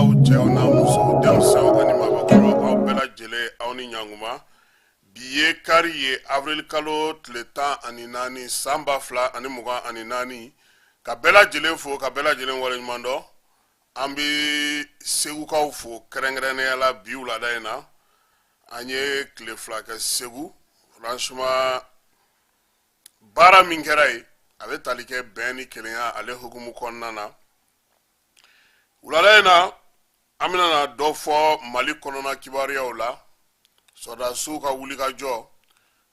Filɛbagaw, cɛw n'a musow, denmisɛnw ani maabakɔrɔ, aw bɛɛ lajɛlen, aw ni ɲankuma. Bi ye kari ye, avril kalo tile 14, san 2024. Ka bɛɛ lajɛlen fo, ka bɛɛ lajɛlen waleɲuman dɔn. An bɛ Segukaw fo kɛrɛnkɛrɛnnenya la bi wulada in na. An ye tile 2 kɛ Segu. Franchement, baara min kɛra yen, a bɛ tali kɛ bɛn ni kelenya ale hukumu kɔnɔna na. Wulada in na, an bɛna na dɔ fɔ Mali kɔnɔna kibaruyaw la, sɔrɔdasiw ka wulikajɔ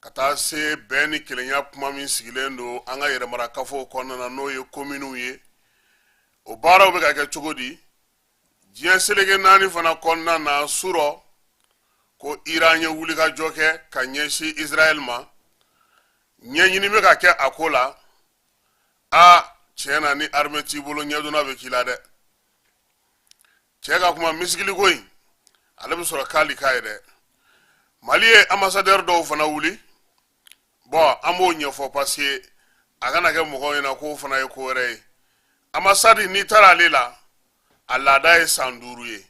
ka taa se bɛn ni kelenya kuma min sigilen don an ka yɛrɛmarakafow kɔnɔna na, n'o ye kominiw ye, o baaraw bɛ ka kɛ cogo di diɲɛ seleke naani fana kɔnɔna na. Surɔ ko Iran ye wulikajɔ kɛ ka ɲɛsin Israɛl ma, ɲɛɲini bɛ ka kɛ a ko la. A tiɲɛ na, ni armée t'i bolo, ɲɛdonna bɛ k'i la dɛ. Cɛ ka kuma misikiliko in, ale bɛ sɔrɔ k'ale k'a ye dɛ. Mali ye ambassadeur dɔw fana wuli. Bon, an b'o ɲɛfɔ parce que a kana kɛ mɔgɔw ɲɛna k'o fana ye ko wɛrɛ ye. Ambassade, n'i taara ale la, a laada ye san 5 ye.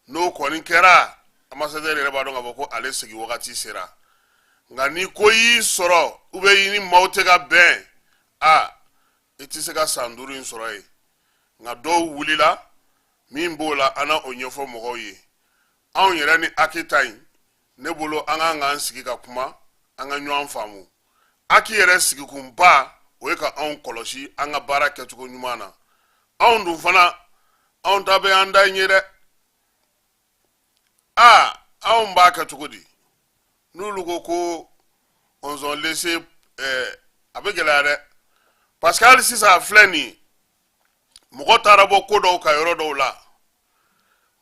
N'o kɔni kɛra, ambassadeur yɛrɛ b'a dɔn k'a fɔ ko ale segin wagati sera. Nka ni ko y'i sɔrɔ, ou bien i ni maaw tɛ ka bɛn, a i tɛ se ka san 5 in sɔrɔ yen. Nka dɔw wulila min b'o la, an na o ɲɛfɔ mɔgɔw ye. Anw yɛrɛ ni HAC ta in, ne bolo, an kan k'an sigi ka kuma, an ka ɲɔgɔn faamu. HAC yɛrɛ sigikunba, o ye ka anw kɔlɔsi an ka baara kɛcogo ɲuman na. Anw dun fana, anw ta bɛ an da in ye dɛ. Aa, anw b'a kɛ cogo di n'olu ko ko on s'en laisse? A bɛ gɛlɛya dɛ, parce que hali sisan a filɛ nin ye, mɔgɔ taara bɔ ko dɔw kan yɔrɔ dɔw la.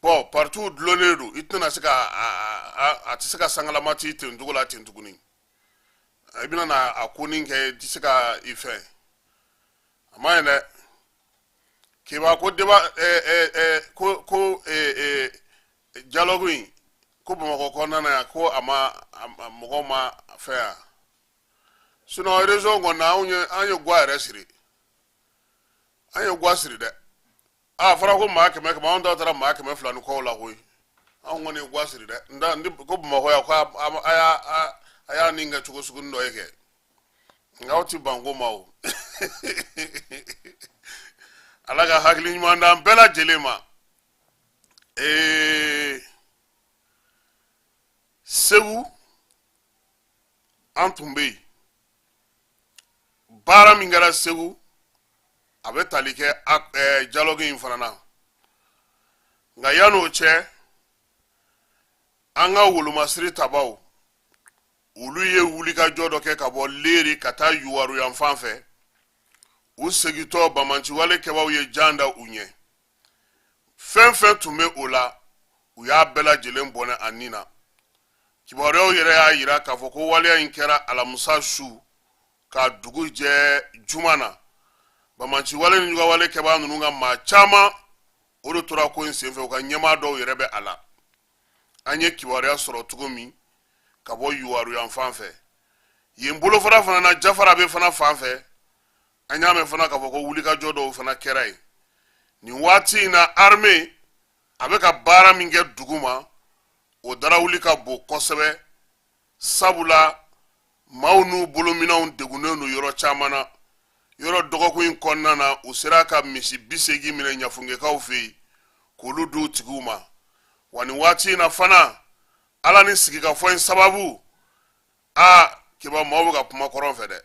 Bon, partiw dulonnen don, i tɛna se ka a tɛ se ka sangalama ti ten cogo la ten tuguni. I bɛna na a ko nin kɛ, i tɛ se ka i fɛn a ma ɲi dɛ. Keba ko débat ko dialogue in ko Bamakɔ kɔnɔna na yan, ko a ma mɔgɔw ma fɛn yan. Sinon région kɔnɔna, anw ye gwa yɛrɛ siri, an ye gwa siri dɛ. A fɔra ko maa 100 100, anw ta taara maa 200 ni kɔw la koyi. Anw kɔni ye gwa siri dɛ. N da ko Bamakɔ yan, ko a y'a nin kɛ cogo sugunin dɔ ye kɛ, nka aw ti ban ko ma o. Ala ka hakili ɲuman d'an bɛɛ lajɛlen ma. Segu, an tun bɛ yen. Baara min kɛra Segu, a bɛ tali kɛ dialogue in fana na. Nka yan'o cɛ, an ka wolomasiri tabaw, olu ye wulikajɔ dɔ kɛ ka bɔ Leri ka taa Yuwaru yan fan fɛ. U segintɔ, bamanciwale kɛbaw ye jan da u ɲɛ. Fɛn fɛn tun bɛ o la, u y'a bɛɛ lajɛlen bɔnɛ a ni na. Kibaruyaw yɛrɛ y'a yira k'a fɔ ko waleya in kɛra alamisa su ka dugu jɛ juma na. Bamanciwale ni jugawale kɛbaa ninnu ka maa caman, o de tora ko in senfɛ, u ka ɲɛmaa dɔw yɛrɛ bɛ a la. An ye kibaruya sɔrɔ cogo min ka bɔ Yuwaru yan fan fɛ yen, bolofara fana na, Jafarabe fana fan fɛ, an y'a mɛn fana k'a fɔ ko wulikajɔ dɔw fana kɛra yen. Nin waati in na, armée a bɛ ka baara min kɛ dugu ma, o darawuli ka bon kosɛbɛ, sabula maaw n'u bolominɛnw degunnen don yɔrɔ caman na. Yɔrɔ dɔgɔkun in kɔnɔna na, u sera ka misi 80 minɛ Ɲafungekaw fɛ yen k'olu d'u tigiw ma. Wa nin waati in na fana, ala ni sigikafɔ in sababu, a kiba maaw bɛ ka kuma kɔrɔn fɛ dɛ.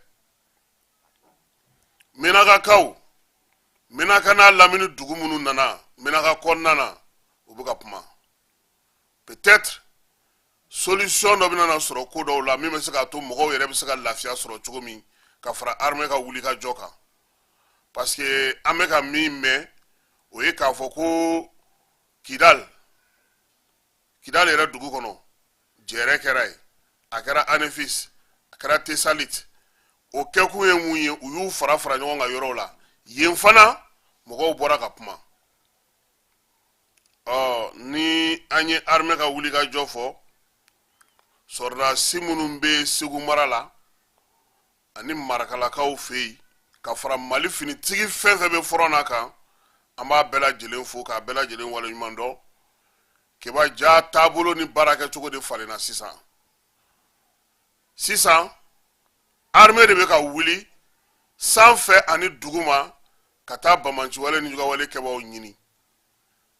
Menakakaw, Menaka n'a lamini dugu minnu nana Menaka kɔnɔna na, u bɛ ka kuma. Peut-être solution dɔ bɛna na sɔrɔ ko dɔw la min bɛ se k'a to mɔgɔw yɛrɛ bɛ se ka lafiya sɔrɔ cogo min, ka fara armée ka wuli ka jɔ kan, parce que an bɛ ka min mɛn, o ye k'a fɔ ko Kidal, Kidal yɛrɛ dugu kɔnɔ, jɛrɛ kɛra yen, a kɛra Anefis, a kɛra Tesalit. O kɛkun ye mun ye? U y'u fara fara ɲɔgɔn kan yɔrɔw la yen fana, mɔgɔw bɔra ka kuma. Ɔ, ni an ye armée ka wuli ka jɔ fɔ, sɔrɔdasi minnu bɛ Segu mara la ani Marakalakaw fɛ yen, ka fara Mali finitigi fɛn fɛn bɛ front na kan. An b'a bɛɛ lajɛlen fo k'a bɛɛ lajɛlen waleɲuman dɔn. Keba ja taabolo ni baarakɛcogo de falenna sisan. Sisan armée de bɛ ka wuli sanfɛ ani duguma ka taa bamanciwale ni jugawale kɛbaaw ɲini.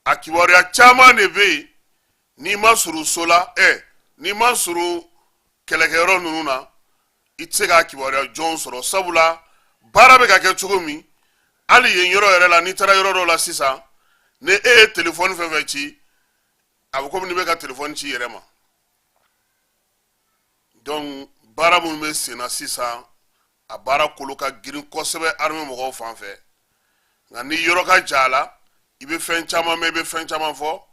A kibaruya caman de bɛ yen, n'i ma surun so la, n'i ma surun kɛlɛkɛyɔrɔ ninnu na, i tɛ se k'a kibaruya jɔn sɔrɔ, sabula baara bɛ ka kɛ cogo min, hali yen yɔrɔ yɛrɛ la, n'i taara yɔrɔ dɔw la sisan, ni e ye telefɔni fɛn fɛn ci, a bɛ komi n'i bɛ ka telefɔni ci i yɛrɛ ma. Donc baara minnu bɛ sen na sisan, a baara kolo ka girin kosɛbɛ armée mɔgɔw fan fɛ. Nka ni yɔrɔ ka jan a la, i bɛ fɛn caman mɛn, i bɛ fɛn caman fɔ.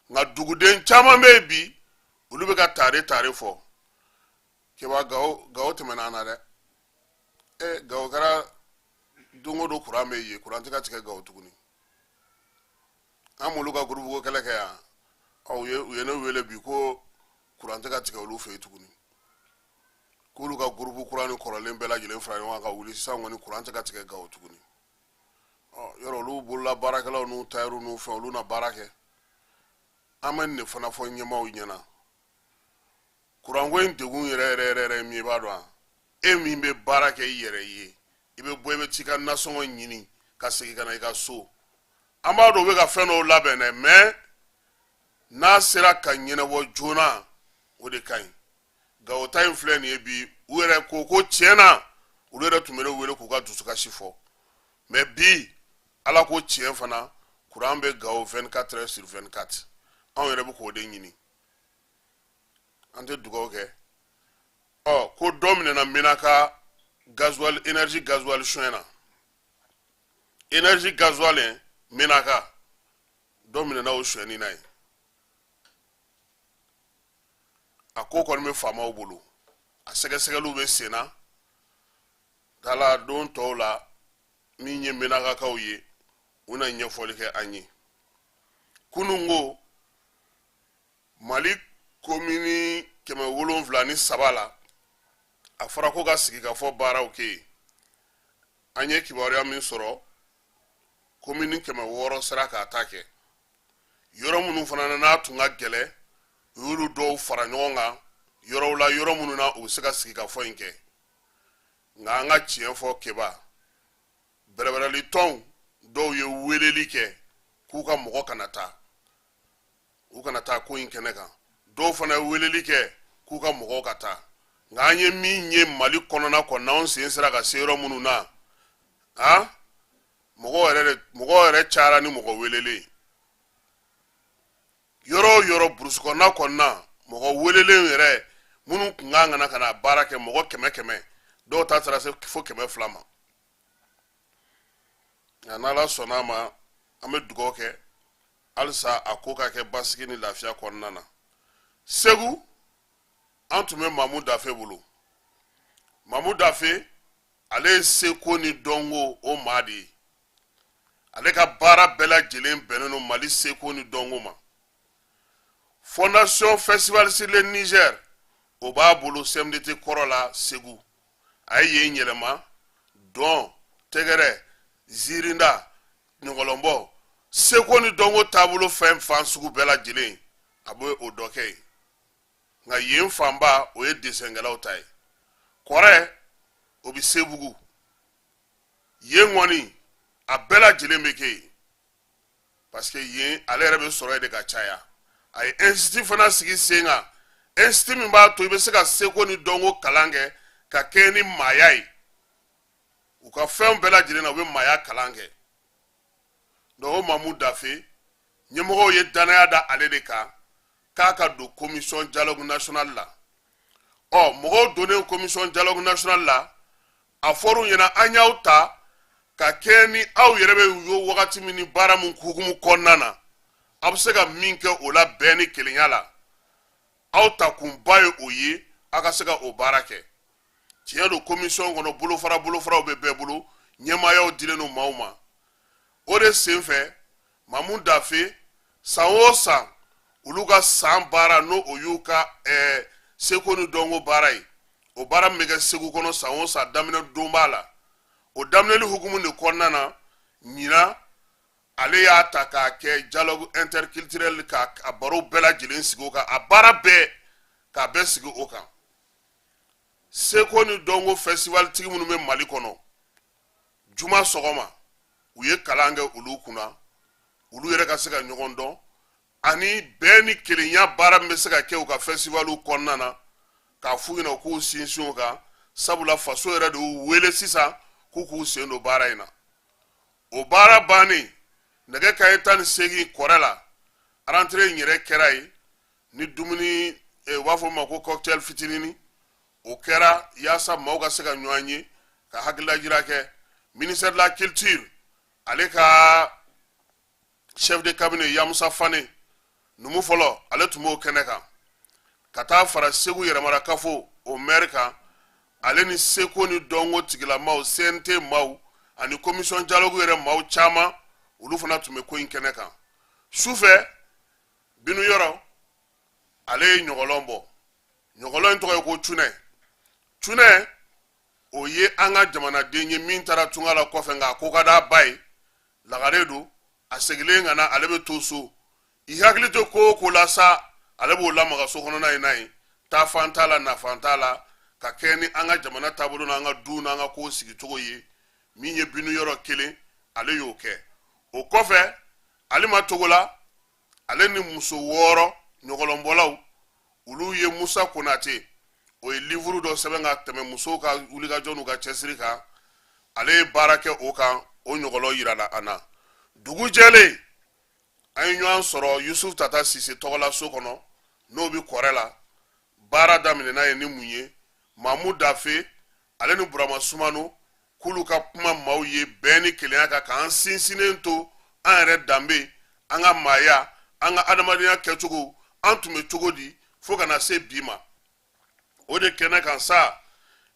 Nka duguden caman bɛ yen bi, olu bɛ ka tare tare fɔ. Keba, Gawo, Gawo tɛmɛna an na dɛ. Gawo kɛra don o don kuran bɛ yen, kuran tɛ ka tigɛ Gawo tuguni. An m'olu ka gurupu ko kɛlɛ kɛ yan. Ɔ, u ye ne wele bi ko kuran tɛ ka tigɛ olu fɛ yen tuguni, k'olu ka gurupu kura ni kɔrɔlen bɛɛ lajɛlen fara ɲɔgɔn kan ka wuli. Sisan kɔni, kuran tɛ ka tigɛ Gawo tuguni. Ɔ, yɔrɔ olu bolola baarakɛlaw n'u tayɛriw n'u fɛn, olu na baara kɛ. An bɛ nin de fana fɔ ɲɛmaaw ɲɛna. Kuranko in degun yɛrɛ yɛrɛ yɛrɛ yɛrɛ min ye, i b'a dɔn wa? E min bɛ baara kɛ i yɛrɛ ye, i bɛ bɔ, i bɛ t'i ka nasɔngɔ ɲini ka segin ka na i ka so. An b'a dɔn u bɛ ka fɛn dɔw labɛn dɛ, mais n'a sera ka ɲɛnabɔ joona, o de ka ɲi. Gawo ta in filɛ nin ye bi, u yɛrɛ ko ko tiɲɛ na, olu yɛrɛ tun bɛ ne wele k'u ka dusukasi fɔ. Mais bi, Ala ko tiɲɛ fana, kuran bɛ Gawo 24 heures sur 24. Anw yɛrɛ bɛ k'o de ɲini, an tɛ dugawu kɛ. Ɔ, ko dɔ minɛna Menaka gasoil, énergie gasoil suɲɛ na, énergie gasoil Menaka, dɔ minɛna o suɲɛni na yen. A ko kɔni bɛ faamaw bolo, a sɛgɛsɛgɛliw bɛ sen na. Dala don tɔw la, min ye Menakakaw ye, u na ɲɛfɔli kɛ an ye. Kunun ko Mali komini 703 la, a fɔra ko ka sigikafɔ baaraw kɛ yen. An ye kibaruya min sɔrɔ, komini 600 sera k'a ta kɛ. Yɔrɔ minnu fana na n'a tun ka gɛlɛn, u y'olu dɔw fara ɲɔgɔn kan yɔrɔw la, yɔrɔ minnu na u bɛ se ka sigikafɔ in kɛ. Nka an ka tiɲɛ fɔ, Keba, bɛrɛbɛrɛli tɔnw dɔw ye weleli kɛ k'u ka mɔgɔ kana taa, u kana taa ko in kɛnɛ kan. Dɔw fana ye weleli kɛ k'u ka mɔgɔw ka taa. Nka an ye min ye Mali kɔnɔna kɔnɔ, anw sen sera ka se yɔrɔ minnu na, han, mɔgɔw yɛrɛ cayara ni mɔgɔ welelen. Yɔrɔ o yɔrɔ burusi kɔnɔna kɔnɔna, mɔgɔ welelen yɛrɛ minnu tun kan ka na ka na baara kɛ, mɔgɔ kɛmɛ kɛmɛ, dɔw ta taara se fo 200 ma. Nka n'Ala sɔnna a ma, an bɛ dugawu kɛ halisa a ko ka kɛ basigi ni lafiya kɔnɔna na. Segu, an tun bɛ Mamu Dafe bolo. Mamu Dafe, ale ye seko ni dɔnko o maa de ye. Ale ka baara bɛɛ lajɛlen bɛnnen don Mali seko ni dɔnko ma. Fondation Festival sur le Niger, o b'a bolo CMDT kɔrɔ la Segu. A ye yen yɛlɛma dɔn, tɛgɛrɛ, ziirinda, ɲɔgɔlɔnbɔ, seko ni dɔnko taabolo fɛn fan sugu bɛɛ lajɛlen, a bɛ o dɔ kɛ yen. Nka yen fanba, o ye desɛnkɛlaw ta ye. Kɔrɛ, o bɛ Sebugu yen kɔni, a bɛɛ lajɛlen bɛ kɛ yen, parce que yen ale yɛrɛ bɛ sɔrɔ yen de ka caya. A ye institut fana sigi sen kan, institut min b'a to i bɛ se ka seko ni dɔnko kalan kɛ ka kɛɲɛ ni maaya ye. U ka fɛn bɛɛ lajɛlen na, u bɛ maaya kalan kɛ. Donc o Mamu Dafe, ɲɛmɔgɔw ye danaya da ale de kan k'a ka don commission dialogue national la. Ɔ, mɔgɔw donnen commission dialogue national la, a fɔr'u ɲɛna: an y'aw ta ka kɛɲɛ ni aw yɛrɛ bɛ yo wagati min ni baara min hukumu kɔnɔna na, aw bɛ se ka min kɛ o la bɛn ni kelenya la, aw takunba ye o ye, aw ka se ka o baara kɛ. Tiɲɛ don, commission kɔnɔ, bolofara bolofaraw bɛ bɛɛ bolo, ɲɛmaayaw dilen don maaw ma. O de senfɛ, Mamu Dafe, san o san, olu ka san baara, n'o o y'u ka seko ni dɔnko baara ye, o baara min bɛ kɛ Segu kɔnɔ san o san, daminɛ don b'a la. O daminɛli hukumu de kɔnɔna na, ɲinan Ale y'a ta k'a kɛ dialogue interculturel, ka a baro bɛɛ lajɛlen sigi o kan, a baara bɛɛ k'a bɛɛ sigi o kan. Seko ni dɔnko festival tigi minnu bɛ Mali kɔnɔ, juma sɔgɔma u ye kalan kɛ olu kunna, olu yɛrɛ ka se ka ɲɔgɔn dɔn ani bɛn ni kelenya baara min bɛ se ka kɛ u ka festivaliw kɔnɔna na, k'a f'u ɲɛna u k'u sinsin o kan, sabula faso yɛrɛ de y'u wele sisan k'u k'u sen don baara in na. O baara bannen, nɛgɛ kanɲɛ 18 kɔrɛ la, rentrée in yɛrɛ kɛra yen ni dumuni, u b'a fɔ o ma ko cocktail fitinini. O kɛra yaasa maaw ka se ka ɲɔgɔn ye ka hakililajira kɛ. Ministère de la culture, ale ka chef de cabinet Yamusa Fane numu fɔlɔ, ale tun b'o kɛnɛ kan, ka taa fara Segu yɛrɛmara kafo o maire kan, ale ni seko ni dɔnko tigilamaw, CNT maaw ani commission dialogue yɛrɛ maaw caman, olu fana tun bɛ ko in kɛnɛ kan. Sufɛ, Binu Yɔrɔ, ale ye ɲɔgɔlɔn bɔ. Ɲɔgɔlɔn in tɔgɔ ye ko Cunɛ. Cunɛ, o ye an ka jamanaden ye min taara tunga la kɔfɛ, nka a ko ka d'a ba ye, lagare don. A segilen ka na, ale bɛ to so, i hakili tɛ ko o ko la sa, ale b'o lamaga so kɔnɔna in na yen, taafan t'a la, nafan t'a la, ka kɛ ni an ka jamana taabolo n'an ka du n'an ka kow sigicogo ye. Min ye Binu Yɔrɔ kelen, ale y'o kɛ. O kɔfɛ, Alima Togola, ale ni muso 6 ɲɔgɔlɔnbɔlaw, olu ye Musa Konate, o ye livuru dɔ sɛbɛn ka tɛmɛ musow ka wulikajɔ n'u ka cɛsiri kan, ale ye baara kɛ o kan, o ɲɔgɔlɔn yirala an na. Dugu jɛlen, an ye ɲɔgɔn sɔrɔ Yusuf Tata Sise tɔgɔla so kɔnɔ, n'o bɛ Kɔrɛ la. Baara daminɛna yen ni mun ye? Mamu Dafe, ale ni Burama Sumano, k'olu ka kuma maaw ye bɛn ni kelenya kan, k'an sinsinnen to an yɛrɛ danbe, an ka maaya, an ka adamadenya kɛcogo, an tun bɛ cogo di fo ka na se bi ma. O de kɛnɛ kan sa,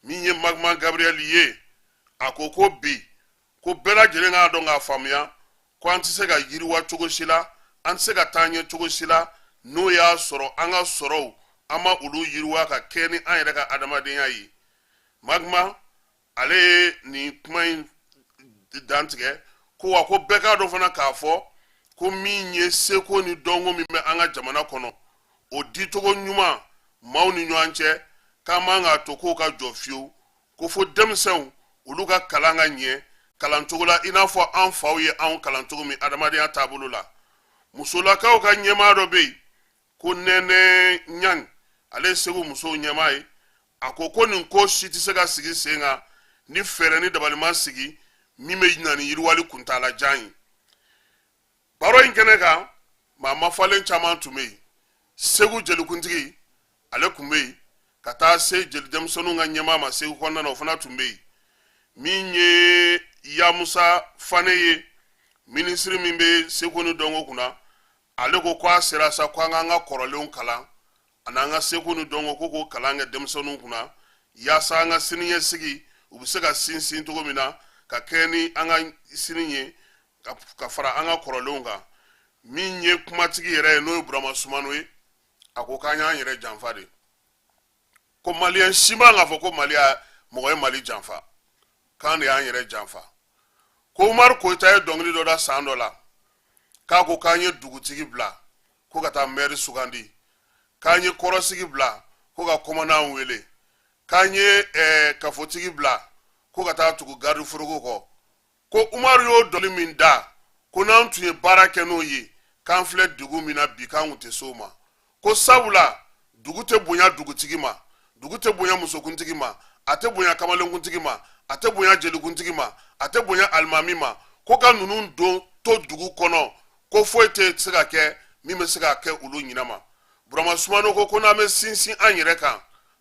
min ye Magma Gabriel ye, a ko ko bi ko bɛɛ lajɛlen k'a dɔn k'a faamuya ko an tɛ se ka yiriwa cogo si la, an tɛ se ka taa ɲɛ cogo si la, n'o y'a sɔrɔ an ka sɔrɔw, an ma olu yiriwa ka kɛ ni an yɛrɛ ka adamadenya ye. Magma, ale ye nin kuma in dantigɛ ko wa ko bɛɛ k'a dɔn fana k'a fɔ ko min ye seko ni dɔnko min bɛ an ka jamana kɔnɔ, o dicogo ɲuman maaw ni ɲɔgɔn cɛ, k'an man k'a to k'o ka jɔ fiyewu, ko fo denmisɛnw olu ka kalan ka ɲɛ kalancogo la i n'a fɔ an faw ye anw kalan cogo min adamadenya taabolo la. Musolakaw ka ɲɛmaa dɔ bɛ yen ko Nɛnɛ Ɲang, ale ye Segu musow ɲɛmaa ye, a ko ko nin ko si tɛ se ka sigi sen kan ni fɛɛrɛ ni dabali ma sigi min bɛ na ni yiriwali kuntaalajan ye. Baro in kɛnɛ kan, maa mafalen caman tun bɛ yen. Segu jelikuntigi, ale tun bɛ yen, ka taa se jeli denmisɛnninw ka ɲɛmaa ma Segu kɔnɔna na, o fana tun bɛ yen. Min ye Yamusa Fane ye, minisiri min bɛ seko ni dɔnko kunna, ale ko ko a sera sa ko an k'an ka kɔrɔlenw kalan ani an ka seko ni dɔnko, ko k'o kalan kɛ denmisɛnninw kunna, yaasa an ka siniɲɛsigi u bɛ se ka sinsin cogo min na ka kɛ ni an ka sini ye, ka fara an ka kɔrɔlenw kan. Min ye kumatigi yɛrɛ ye, n'o ye Burama Sumano ye, a ko k'an y'an yɛrɛ janfa de, ko maliyɛn si man k'a fɔ ko Mali mɔgɔ ye Mali janfa, k'an de y'an yɛrɛ janfa. Ko Umaru Koyita ye dɔnkili dɔ da san dɔ la, k'a ko k'an ye dugutigi bila ko ka taa mɛri sugandi, k'an ye kɔrɔsigi bila ko ka kɔmandan wele, k'an ye kafotigi bila ko ka taa tugu garidi foroko kɔ. Ko Umaru y'o dɔnkili min da, ko n'an tun ye baara kɛ n'o ye, k'an filɛ degun min na bi, k'an tun tɛ s'o ma. Ko sabula dugu tɛ bonya dugutigi ma, dugu tɛ bonya musokuntigi ma, a tɛ bonya kamalenkuntigi ma, a tɛ bonya jelikuntigi ma, a tɛ bonya alimami ma. Ko ka ninnu don to dugu kɔnɔ, ko foyi tɛ se ka kɛ min bɛ se ka kɛ olu ɲinɛ ma. Burama Sumano ko ko n'an bɛ sinsin an yɛrɛ kan,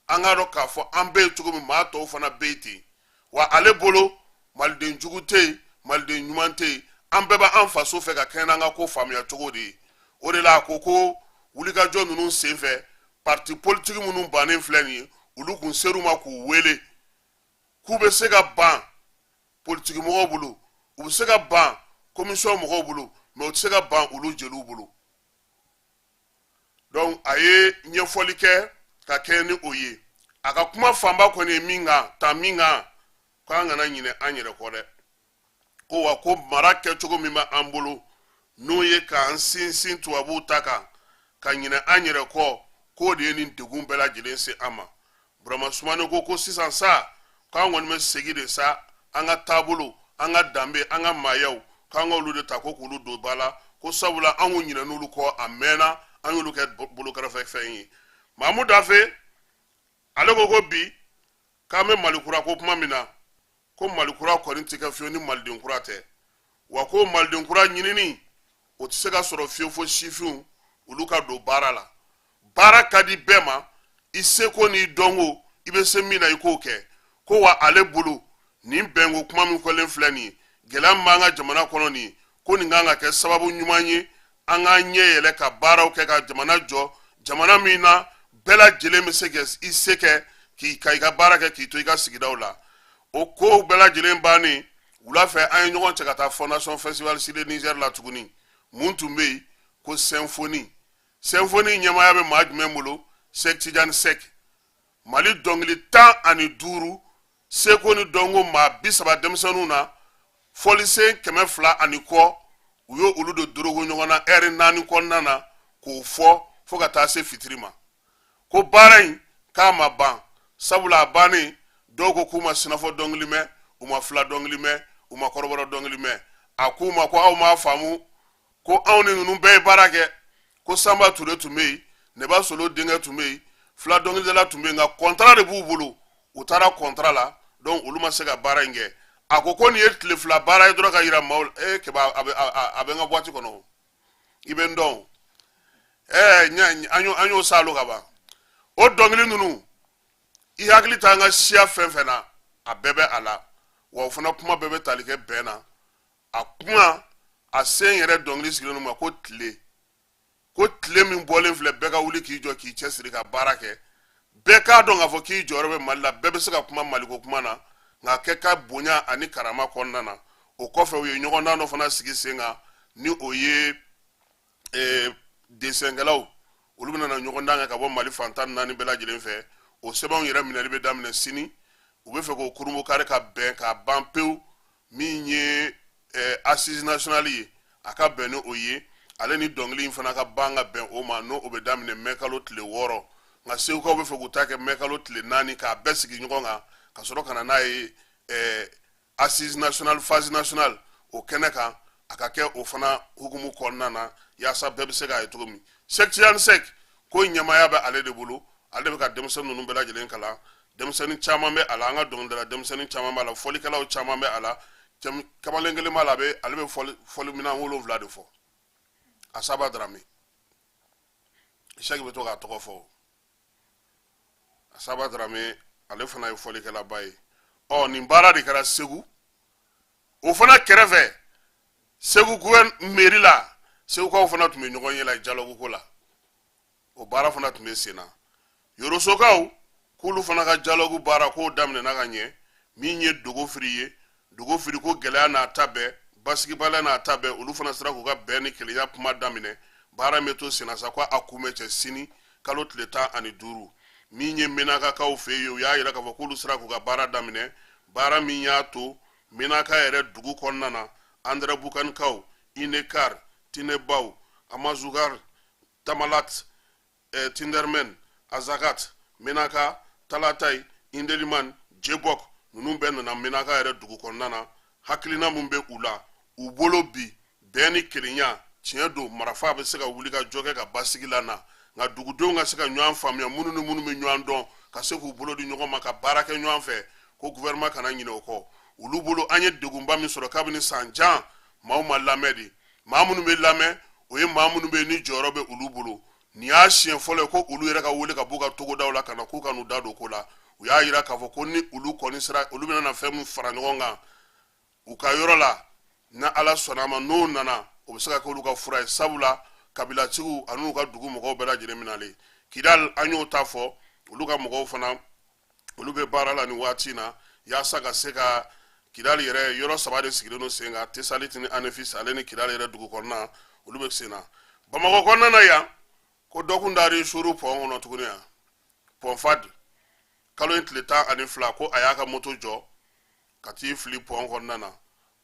an k'a dɔn k'a fɔ an bɛ yen cogo min, maa tɔw fana bɛ yen ten. Wa ale bolo, maliden jugu tɛ yen, maliden ɲuman tɛ yen, an bɛɛ b'an faso fɛ ka kɛɲɛ n'an ka ko faamuya cogo de ye. O de la a ko ko wulikajɔ ninnu senfɛ, parti politiki minnu bannen filɛ nin ye, olu kun ser'u ma k'u wele k'u bɛ se ka ban politiki mɔgɔw bolo, u bɛ se ka ban komisɔn mɔgɔw bolo, mɛ u tɛ se ka ban olu jeliw bolo. Donc a ye ɲɛfɔli kɛ ka kɛ ni o ye. A ka kuma fanba kɔni ye min kan ta min kan, k'an kana ɲinɛ an yɛrɛ kɔ dɛ. Ko wa ko mara kɛcogo min bɛ an bolo, N'o ye k'an sinsin tubabuw ta kan ka ɲinɛ an yɛrɛ kɔ, k'o de ye nin degun bɛɛ lajɛlen se an ma. Burama Sumane ko ko sisan sa, k'an kɔni bɛ segin de sa an ka taabolo, an ka danbe, an ka maayaw, k'an ka olu de ta ko k'olu don ba la, ko sabula an kun ɲinɛn'olu kɔ a mɛnna, an y'olu kɛ bolokɛrɛfɛfɛn ye. Mamu Dafe ale ko ko bi k'an bɛ Mali kura ko kuma min na, ko Mali kura kɔni tɛ kɛ fiyewu ni Maliden kura tɛ, wa ko Maliden kura ɲinini o tɛ se ka sɔrɔ fiyewu fo sifinw olu ka don baara la. Baara ka di bɛɛ ma, i seko n'i dɔnko, i bɛ se min na i k'o kɛ. Ko wa ale bolo nin bɛnko kuma min fɔlen filɛ nin ye, gɛlɛya min b'an ka jamana kɔnɔ nin ye, ko nin kan ka kɛ sababu ɲuman ye an k'an ɲɛ yɛlɛ ka baaraw kɛ ka jamana jɔ, jamana min na bɛɛ lajɛlen bɛ se ka i se kɛ k'i ka i ka baara kɛ k'i to i ka sigidaw la. O kow bɛɛ lajɛlen bannen wula fɛ, an ye ɲɔgɔn cɛ ka taa Fondation Festival Sur le Niger la tuguni. Mun tun bɛ yen? Ko symphonie. Symphonie ɲɛmaaya bɛ maa jumɛn bolo? Sɛk Tijani Sɛk. Mali dɔnkili 15, seko ni dɔnko maa 30 denmisɛnninw na, fɔlisen 200 ani kɔ, u ye olu de dorogo ɲɔgɔn na ɛri 4 kɔnɔna na k'o fɔ fo ka taa se fitiri ma. Ko baara in k'a ma ban, sabula a bannen dɔw ko k'u ma sinafɔ dɔnkili mɛn, u ma fila dɔnkili mɛn, u ma kɔrɔbɔrɔ dɔnkili mɛn. A k'u ma ko aw m'a faamu ko anw ni ninnu bɛɛ ye baara kɛ, ko Sanba Ture tun bɛ yen, Neba Solo denkɛ tun bɛ yen, fila dɔnkilidala tun bɛ yen, nka kɔntara de b'u bolo, u taara kɔntara la, donc olu ma se ka baara in kɛ. A ko ko nin ye tile 2 baara ye dɔrɔn ka yira maaw la. Ee keba, a bɛ n ka boîte kɔnɔ, i bɛ n dɔn. Ɛɛ, an y'o salo ka ban. O dɔnkili ninnu, i hakili t'an ka siya fɛn fɛn na, a bɛɛ bɛ a la, wa o fana kuma bɛɛ bɛ tali kɛ bɛn na. A kuma a sen yɛrɛ dɔnkili sigilen ma ko tile, ko tile min bɔlen filɛ, bɛɛ ka wuli k'i jɔ k'i cɛsiri ka baara kɛ, bɛɛ k'a dɔn k'a fɔ k'i jɔyɔrɔ bɛ Mali la, bɛɛ bɛ se ka kuma Maliko kuma na, nka kɛ ka bonya ani karama kɔnɔna na. O kɔfɛ, u ye ɲɔgɔndan dɔ fana sigi sen kan, ni o ye desɛnkɛlaw, olu bɛna na ɲɔgɔndan kɛ ka bɔ Mali fan 14 bɛɛ lajɛlen fɛ. O sɛbɛnw yɛrɛ minɛli bɛ daminɛ sini. U bɛ fɛ k'o kurunbonkari ka bɛn k'a ban pewu. Min ye assise nationale ye, a ka bɛn ni o ye, ale ni dɔnkili in fana ka ban ka bɛn o ma, n'o o bɛ daminɛ mɛ kalo tile 6. Nka Segukaw bɛ fɛ k'u ta kɛ mɛ kalo tile 4, k'a bɛɛ sigi ɲɔgɔn kan ka sɔrɔ ka na n'a ye assise nationale, phase nationale o kɛnɛ kan, a ka kɛ o fana hukumu kɔnɔna na, yaasa bɛɛ bɛ se k'a ye cogo min. Sɛk Tijani Sɛk ko ɲɛmaaya bɛ ale de bolo, ale de bɛ ka denmisɛnnin ninnu bɛɛ lajɛlen kalan. Denmisɛnnin caman bɛ a la, an ka dɔnkilidala denmisɛnnin caman b'a la, fɔlikɛlaw caman bɛ a la. Kamalen kelen b'a la, ale bɛ fɔliminɛn 7 de fɔ. Asaba Darame, Sɛki bɛ to k'a tɔgɔ fɔ. Asaba Darame, ale fana ye fɔlikɛlaba ye. Ɔ, nin baara de kɛra Segu. O fana kɛrɛfɛ, Segu mairie la, Segukaw fana tun bɛ ɲɔgɔn ye la dialogue ko la, o baara fana tun bɛ sen na. Yorosokaw k'olu fana ka dialogue baara k'o daminɛna ka ɲɛ. Min ye Dogofiri ye, Dogofiri ko gɛlɛya n'a ta bɛɛ, basigibaliya n'a ta bɛɛ, olu fana sera k'u ka bɛn ni kelenya kuma daminɛ. Baara min bɛ to senna sa, ko a kun bɛ cɛ sini kalo tile 15. Min ye Menakakaw fɛ yen, u y'a yira k'a fɔ k'olu sera k'u ka baara daminɛ, baara min y'a to Menaka yɛrɛ dugu kɔnɔna na, Andɛrɛbukanikaw, Inekar, Tinebaw, Amazugar, Tamalat, Tindermen, Azagat, Menaka, Talatay, Indeliman, Jebok, ninnu bɛɛ nana Menaka yɛrɛ dugu kɔnɔna na. Hakilina min bɛ u la, u bolo bi, bɛn ni kelenya, tiɲɛ don, marafa bɛ se ka wuli ka jɔ kɛ ka basigi lana, nka dugudenw ka se ka ɲɔgɔn faamuya, minnu ni minnu bɛ ɲɔgɔn dɔn, ka se k'u bolo di ɲɔgɔn ma ka baara kɛ ɲɔgɔn fɛ, ko gouvernement kana ɲinɛ o kɔ. Olu bolo, an ye degunba min sɔrɔ kabini san jan, maaw ma lamɛn de. Maa minnu bɛ lamɛn, o ye maa minnu bɛ yen ni jɔyɔrɔ bɛ olu bolo. Nin y'a siɲɛ fɔlɔ ye ko olu yɛrɛ ka wele ka b'u ka togodaw la ka na k'u ka n'u da don ko la. U y'a yira k'a fɔ ko ni olu kɔni sera, olu bɛna na fɛn min fara ɲɔgɔn kan u ka yɔrɔ la, ni Ala sɔnna a ma, n'o nana, o bɛ se ka kɛ olu ka fura ye, sabula kabilatigiw ani u ka dugu mɔgɔw bɛɛ lajɛlen minalen Kidali, an y'o ta fɔ. Olu ka mɔgɔw fana, olu bɛ baara la nin waati in na yaasa ka se ka Kidali yɛrɛ yɔrɔ 3 de sigilen don sen kan, Tesaliti ni Anefis ale ni Kidali yɛrɛ dugu kɔnɔna, olu bɛ sen na. Bamakɔ kɔnɔna na yan, ko dɔ kun taara suru pɔn kɔnɔ tuguni yan, pɔn Fad, kalo in tile 12, ko a y'a ka moto jɔ ka t'i fili pɔn kɔnɔna na.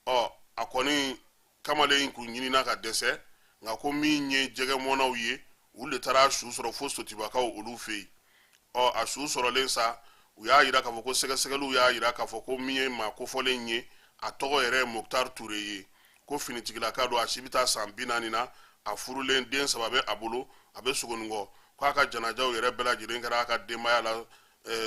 Ɔ, a kɔni Kamalen in kun ɲinina ka dɛsɛ, nka ko min ye jɛgɛmɔnnaw ye, olu de taara a su sɔrɔ fo Sotibakaw olu fɛ yen. Ɔ, a su sɔrɔlen sa, u y'a yira k'a fɔ ko sɛgɛsɛgɛliw y'a yira k'a fɔ ko min ye maa kofɔlen ye, a tɔgɔ yɛrɛ ye Mokhtar Ture ye, ko finitigilaka don, a si bɛ taa san 40 na, a furulen, den 3 bɛ a bolo, a bɛ Sogoninkɔ. K'a ka janajaw yɛrɛ bɛɛ lajɛlen kɛra a ka denbaya la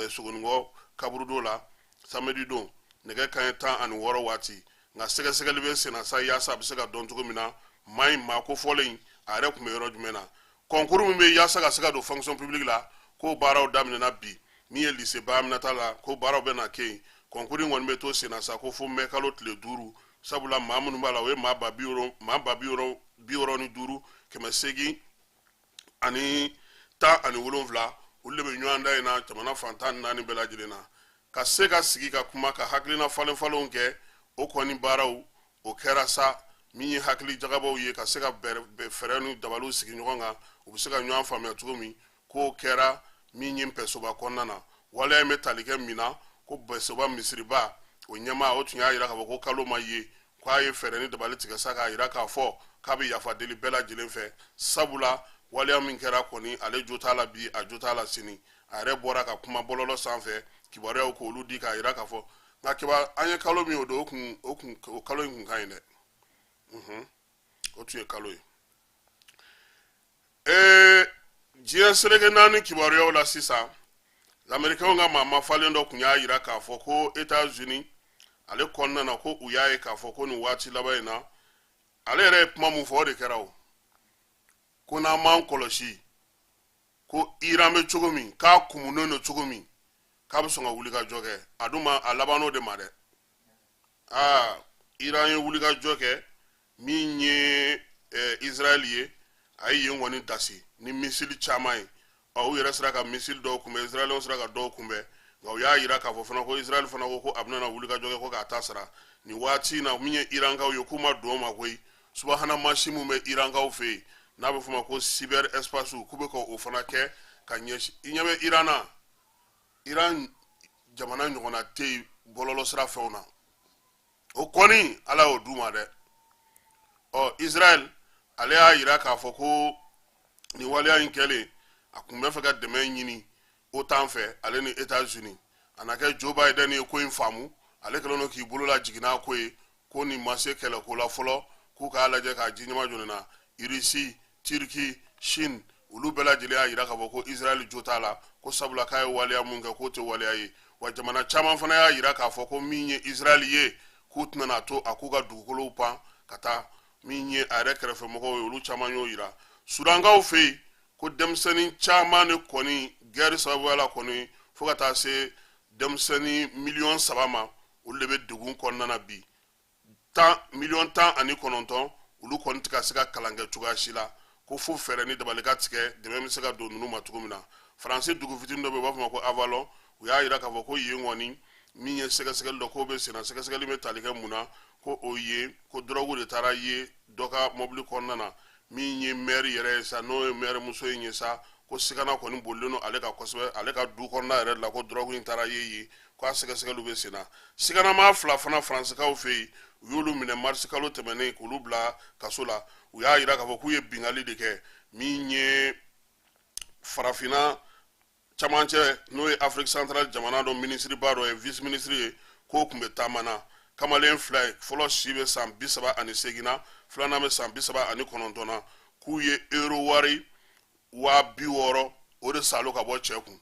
Sogoninkɔ kaburudo la samedi don nɛgɛ kanɲɛ 16 waati. Nka sɛgɛsɛgɛli bɛ senna sa yaasa a bɛ se ka dɔn cogo min na maa in, maa kofɔlen, a yɛrɛ tun bɛ yɔrɔ jumɛn na. Concours min bɛ yaasa ka se ka don fonction publique la, k'o baaraw daminɛna bi. Min ye lycée Ba Aminata la, ko baaraw bɛ na kɛ yen. Concours in kɔni bɛ to senna sa ko fo mɛ kalo tile 5, sabula maa minnu b'a la, o ye maa ba bi wɔɔrɔ, maa ba bi wɔɔrɔ, 65, 817, olu de bɛ ɲɔgɔndan in na jamana fan 14 bɛɛ lajɛlen na, ka se ka sigi ka kuma, ka hakilina falen falenw kɛ. O kɔni baaraw o kɛra sa. Min ye hakili jagabɔw ye, ka se ka fɛɛrɛ ni dabaliw sigi ɲɔgɔn kan, u bɛ se ka ɲɔgɔn faamuya cogo min, k'o kɛra min ye Npɛsoba kɔnɔna na. Waleya in bɛ tali kɛ min na, ko Npɛsoba misiriba o ɲɛmaa, o tun y'a yira k'a fɔ ko kalo ma ye, k'a ye fɛɛrɛ ni dabali tigɛ sa k'a yira k'a fɔ k'a bɛ yafa deli bɛɛ lajɛlen fɛ, sabula waleya min kɛra kɔni, ale jo t'a la bi, a jo t'a la sini. A yɛrɛ bɔra ka kuma bɔlɔlɔ sanfɛ, kibaruyaw k'olu di k'a yira k'a fɔ. Nka kiba an ye kalo min o don, o kalo in kun ka ɲi dɛ. O tun ye kalo ye. Diɲɛ seleke naani kibaruyaw la sisan, Amerikɛnw ka maa mafalen dɔ tun y'a yira k'a fɔ ko Etats-Unis ale kɔnɔna na, ko u y'a ye k'a fɔ ko nin waati laban in na, ale yɛrɛ ye kuma mun fɔ, o de kɛra o, ko n'an m'an kɔlɔsi, ko Iran bɛ cogo min, k'a kumunen don cogo min, k'a bɛ sɔn ka wulikajɔ kɛ. A dun ma a laban n'o de ma dɛ. Aa, Iran ye wulikajɔ kɛ min ye Israël ye, a ye yen kɔni dasi ni misili caman ye. Ɔ, u yɛrɛ sera ka misili dɔw kunbɛn, Israɛlɛnw sera ka dɔw kunbɛn, nka u y'a yira k'a fɔ fana ko Israël fana ko ko a bɛna wulikajɔ kɛ, ko k'a ta sara nin waati in na. Min ye Irankaw ye, k'u ma don o ma koyi. Subahana mansin min bɛ Irankaw fɛ yen, n'a bɛ f'o ma ko cyber espace, k'u bɛ ka o fana kɛ ka ɲɛsin. I ɲɛ bɛ Iran na, Iran jamana ɲɔgɔnna tɛ yen bɔlɔlɔsira fɛnw na. O kɔni, Ala y'o d'u ma dɛ. Ɔ, Israël ale y'a yira k'a fɔ ko nin waleya in kɛlen, a kun bɛ fɛ ka dɛmɛ ɲini OTAN fɛ, ale ni États-Unis. A na kɛ Joe Biden ye ko in faamu, ale kɛlen don k'i bolo lajigin n'a ko ye, ko nin ma se kɛlɛko la fɔlɔ, k'u k'a lajɛ k'a ji ɲɛma jɔlen na. Irisi, Turki, Chine, olu bɛɛ lajɛlen y'a yira k'a fɔ ko Israël jo t'a la, ko sabula k'a ye waleya mun kɛ, k'o tɛ waleya ye. Wa jamana caman fana y'a yira k'a fɔ ko min ye Israël ye, k'u tɛna to a k'u ka dugukolow pan ka taa. Min ye a yɛrɛ kɛrɛfɛmɔgɔw ye, olu caman y'o yira. Sudankaw fɛ yen, ko denmisɛnnin caman de kɔni guerre sababuya la kɔni, fo ka taa se denmisɛnnin miliyɔn 3 ma, olu de bɛ degun kɔnɔna na bi. 19 miliyɔn, olu kɔni tɛ ka se ka kalan kɛ cogoya si la, ko fo fɛɛrɛ ni dabali ka tigɛ, dɛmɛ bɛ se ka don ninnu ma cogo min na. Faransi dugu fitinin dɔ bɛ yen, u b'a fɔ o ma ko Avallon, u y'a yira k'a fɔ ko yen kɔni, min ye sɛgɛsɛgɛli dɔ k'o bɛ senna. Sɛgɛsɛgɛli bɛ tali kɛ mun na? Ko o ye ko dɔrɔgu de taara ye dɔ ka mɔbili kɔnɔna na. Min ye mɛri yɛrɛ ye sa, n'o ye mɛri muso in ye sa, ko sigana kɔni bolilen don ale ka kosɛbɛ, ale ka du kɔnɔna yɛrɛ la, ko dɔrɔgu in taara ye yen, ko a sɛgɛsɛgɛliw bɛ sen na. Siganamaa fila fana, Faransikaw fɛ yen, u y'olu minɛ marisi kalo tɛmɛnen k'olu bila kaso la. U y'a yira k'a fɔ k'u ye binkanni de kɛ min ye farafinna camancɛ, n'o ye Afrique centrale jamana dɔ minisiriba dɔ ye, vice ministre ye, k'o tun bɛ taama na. Kamalen fila ye, fɔlɔ si bɛ san 38 na, filanan bɛ san 39 na, k'u ye euro wari 60,000 o de salo ka bɔ cɛ kun,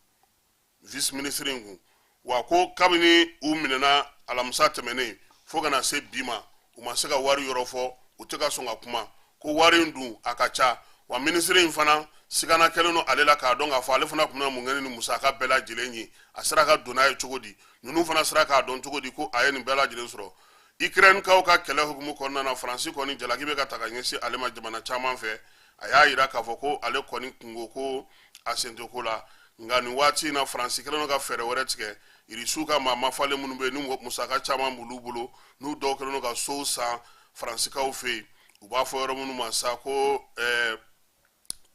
vice ministre in kun. Wa ko kabini u minɛna alamisa tɛmɛnen fo ka na se bi ma, u ma se ka wari yɔrɔ fɔ, u tɛ ka sɔn ka kuma, ko wari in dun a ka ca. Wa minisiri in fana, sigana kɛlen don ale la k'a dɔn k'a fɔ ale fana tun bɛna mun kɛ ni musaka bɛɛ lajɛlen ye, a sera ka don n'a ye cogo di, ninnu fana sera k'a dɔn cogo di ko a ye nin bɛɛ lajɛlen sɔrɔ. Ukrainekaw ka kɛlɛ hukumu kɔnɔna na, Faransi kɔni jalaki bɛ ka ta ka ɲɛsin ale ma jamana caman fɛ. A y'a yira k'a fɔ ko ale kɔni kunko ko a sen tɛ ko la, nka nin waati in na, Faransi kɛlen don ka fɛɛrɛ wɛrɛ tigɛ. Irisiw ka maa mafalen minnu bɛ yen, ni musaka caman b'olu bolo, n'u dɔw kɛlen don ka sow san Faransikaw fɛ yen, u b'a fɔ yɔrɔ minnu ma sa ko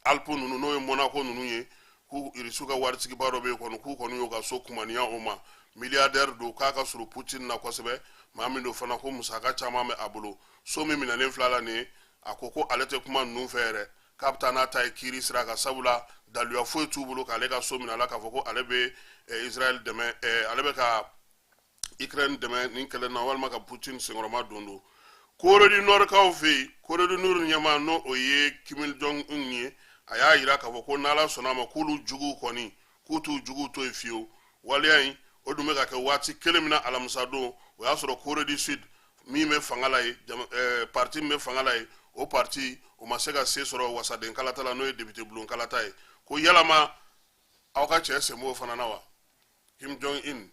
Alpes ninnu, n'o ye Monaco ninnu ye, k'u Irisiw ka waritigiba dɔ bɛ yen kɔni, k'u kɔni y'u ka so kumaniya o ma. milliardaire don, k'a ka surun Putin na kosɛbɛ, maa min don fana ko musaka caman bɛ a bolo. So min minɛlen filɛ la nin ye, a ko ko ale tɛ kuma ninnu fɛ yɛrɛ, k'a bɛ taa n'a ta ye kiiri sira kan, sabula daluya foyi t'u bolo k'ale ka so minɛ a la k'a fɔ ko ale bɛ Israël dɛmɛ, ale bɛ ka Ukraine dɛmɛ nin kɛlɛ na walima ka Putin senkɔrɔma don don. Corée du Nord kaw fɛ yen, Corée du Nord ɲɛmaa, n'o o ye Kim Jong Un ye, a y'a yira k'a fɔ ko n'Ala sɔnna a ma, k'olu juguw kɔni, k'u t'u juguw to yen fiyewu. Waleya in o dun bɛ ka kɛ waati kelen min na, alamisa don, o y'a sɔrɔ Corée du Sud min bɛ fanga la yen, parti min bɛ fanga la yen, o parti o ma se ka se sɔrɔ wasaden kalata la, n'o ye député bulon kalata ye. Ko yalama aw ka cɛ sen b'o fana na wa, Kim Jong Un?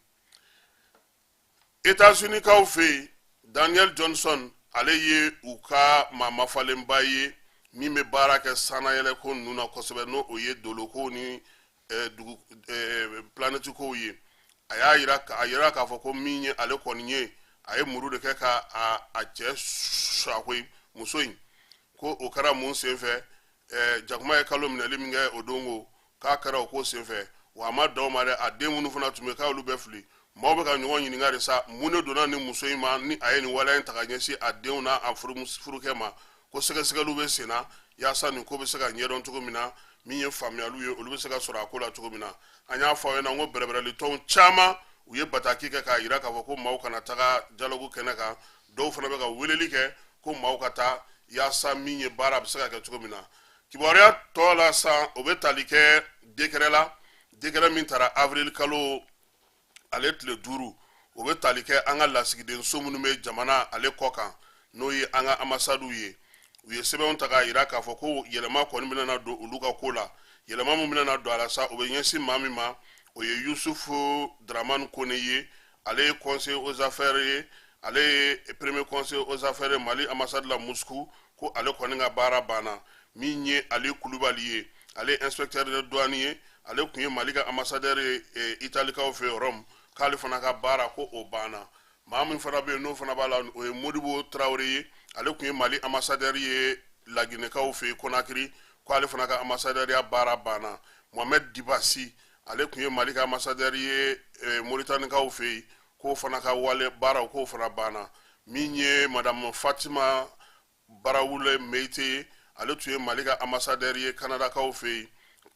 États-Unis kaw fɛ yen, Daniel Johnson, ale ye u ka maa mafalenba ye min bɛ baara kɛ sannayɛlɛko ninnu na kosɛbɛ, n'o o ye dolokow ni dugu planète kow ye. A y'a yira a yira k'a fɔ ko min ye ale kɔni ye, a ye muru de kɛ ka a cɛ suwa muso in. Ko o kɛra mun senfɛ? Jakuma ye kalo minɛli min kɛ o don, ko k'a kɛra o ko senfɛ. Wa a ma dan o ma dɛ, a den minnu fana tun bɛ, k'olu bɛɛ fili. Maaw bɛ ka ɲɔgɔn ɲininka de sa, mun de donna nin muso in ma ni a ye nin waleya in ta ka ɲɛsin a denw n'a a furukɛ ma? Ko sɛgɛsɛgɛliw bɛ sen na yaasa nin ko bɛ se ka ɲɛdɔn cogo min na, min ye faamuyaliw ye, olu bɛ se ka sɔrɔ a ko la cogo min na. An y'a fɔ aw ɲɛna ko bɛrɛbɛrɛli tɔnw caman, u ye bataki kɛ k'a yira k'a fɔ ko maaw kana taga dialogue kɛnɛ kan. Dɔw fana bɛ ka weleli kɛ ko maaw ka taa yaasa min ye baara bɛ se ka kɛ cogo min na. Kibaruya tɔ la san, o bɛ tali kɛ décret la, décret min tara avril kalo ale tile 5. O bɛ tali kɛ an ka lasigidenso minnu bɛ jamana ale kɔ kan, n'o ye an ka ambassadew ye. U ye sɛbɛnw ta k'a yira k'a fɔ ko yɛlɛma kɔni bɛna na don olu ka ko la. Yɛlɛma min bɛna na don a la sa, o bɛ ɲɛsin maa min ma, o ye Yusufu Dramani Kone ye. Ale ye conseiller aux affaires ye, ale ye premier conseiller aux affaires ye Mali ambassade la Moscou, ko ale kɔni ka baara banna. Min ye Ali Kulubali ye, ale ye inspecteur de douane ye, ale tun ye Mali ka ambassadeur ye Italikaw fɛ Rome, k'ale fana ka baara ko o banna. Maa min fana bɛ yen, n'o fana b'a la, o ye Modibo Tarawele ye. Ale tun ye Mali ambassadeur ye Laginɛkaw fɛ yen Conakry, k'ale fana ka ambassadeurya baara banna. Mohamed Dibasi, ale tun ye Mali ka ambassadeur ye Moritanikaw fɛ yen, k'o fana ka wale baaraw k'o fana banna. Min ye Madame Fatima Barawule Meyite ye, ale tun ye Mali ka ambassadeur ye Kanadakaw fɛ yen,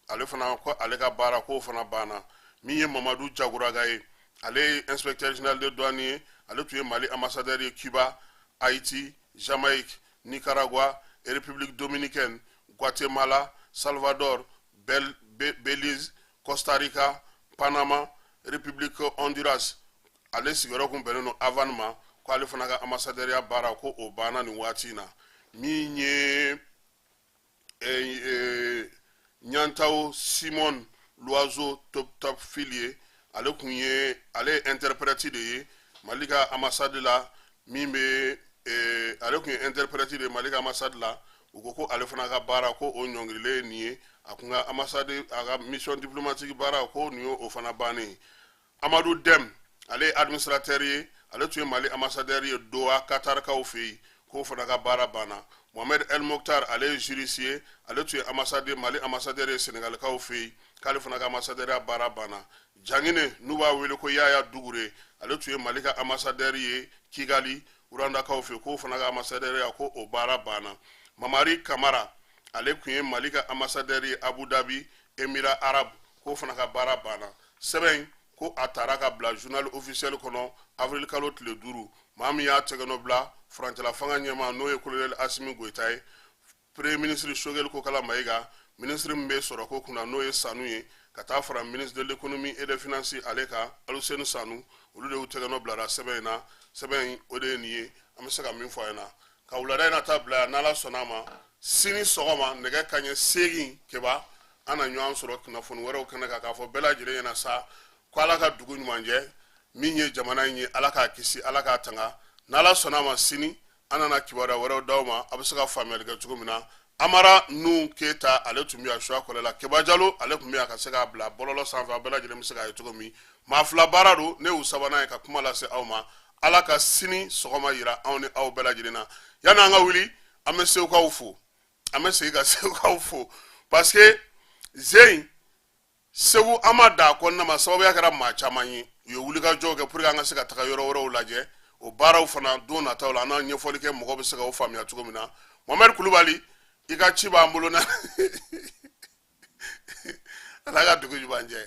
ale fana ko ale ka baara k'o fana banna. Min ye Mamadu Jaguraga ye, ale ye inspecteur général de douane ye, ale tun ye Mali ambassadeur ye Cuba, Haïti, Jamaïque, Nicaragua, République dominicaine, Guatemala, Salvador, Belize, Costa Rica, Panama, République Honduras. Ale sigiyɔrɔ kun bɛnnen don Havane ma, ko ale fana ka ambassadeurya baara ko o banna nin waati in na. Min ye Ɲantaw Simon Loiseau Toptopfil ye, ale kun ye, ale ye interprète de ye Mali ka ambassade la. Min bɛ ale kun ye interprète de ye Mali ka ambassade la, u ko ko ale fana ka baara ko o ɲɔngirilen ye nin ye. A kun ka ambassade, a ka mission diplomatique baara, ko nin ye o fana bannen ye. Amadu Dɛm, ale ye administrateur ye, ale tun ye Mali ambassadeur ye Doha, Katarkaw fɛ yen, k'o fana ka baara banna. Mohamed El Mokhtar, ale ye juriste ye, ale tun ye ambassadeur, Mali ambassadeur ye Senegalikaw fɛ yen, k'ale fana ka ambassadeurya baara banna. Jangine, n'u b'a wele ko Yaya Dugure, ale tun ye Mali ka ambassadeur ye Kigali, Rwandakaw fɛ, k'o fana ka ambassadeurya ko o baara banna. Mamari Kamara, ale tun ye Mali ka ambassadeur ye Abu Dhabi, Émirats arabes, k'o fana ka baara banna. Sɛbɛn ko a taara ka bila journal officiel kɔnɔ avril kalo tile 5. Maa min y'a tɛgɛnɔ bila, furancɛla fanga ɲɛmaa, n'o ye colonel Asimi Goyita ye, premier ministre Choguel Kokala Mayiga, ministre min bɛ sɔrɔko kunna, n'o ye Sanu ye, ka taa fara ministre de l'économie et des finances ale kan, Aluseni Sanu, olu de y'u tɛgɛnɔ bilara sɛbɛn in na. Sɛbɛn in, o de ye nin ye. An bɛ se ka min fɔ a ɲɛna ka wulada in na ta bila yan, n'Ala sɔnna a ma, sini sɔgɔma nɛgɛ kaɲɛ 8 keba, an na ɲɔgɔn sɔrɔ kunnafoni wɛrɛw kɛnɛ kan, k'a fɔ bɛɛ lajɛlen ɲɛna sa ko Ala ka dugu ɲuman jɛ. Min ye jamana in ye, Ala k'a kisi, Ala k'a tanga. N'Ala sɔnna a ma, sini an nana kibaruya wɛrɛw d'aw ma, a bɛ se ka faamuyali kɛ cogo min na. Amara Nu Keyita, ale tun bɛ yan suya kɔlɛ la. Keba Jalo, ale tun bɛ yan ka se k'a bila bɔlɔlɔ sanfɛ, a bɛɛ lajɛlen bɛ se k'a ye cogo min. Maa fila baara don, ne y'u sabanan ye ka kuma lase aw ma. Ala ka sini sɔgɔma yira anw ni aw bɛɛ lajɛlen na. Yanni an ka wuli, an bɛ segukaw fo, an bɛ segin ka segukaw fo, parce que zen segu an ma da a kɔnɔna ma, sababuya kɛra maa caman ye. U ye wulikajɔw kɛ pour que an ka se ka taga yɔrɔ wɛrɛw lajɛ. O baaraw fana, don nataw la, an n'a ɲɛfɔli kɛ, mɔgɔ bɛ se ka o faamuya cogo min na. Mohamɛd Kulubali, i ka ci b'an bolo na. Ala ka dugu ɲuman jɛ.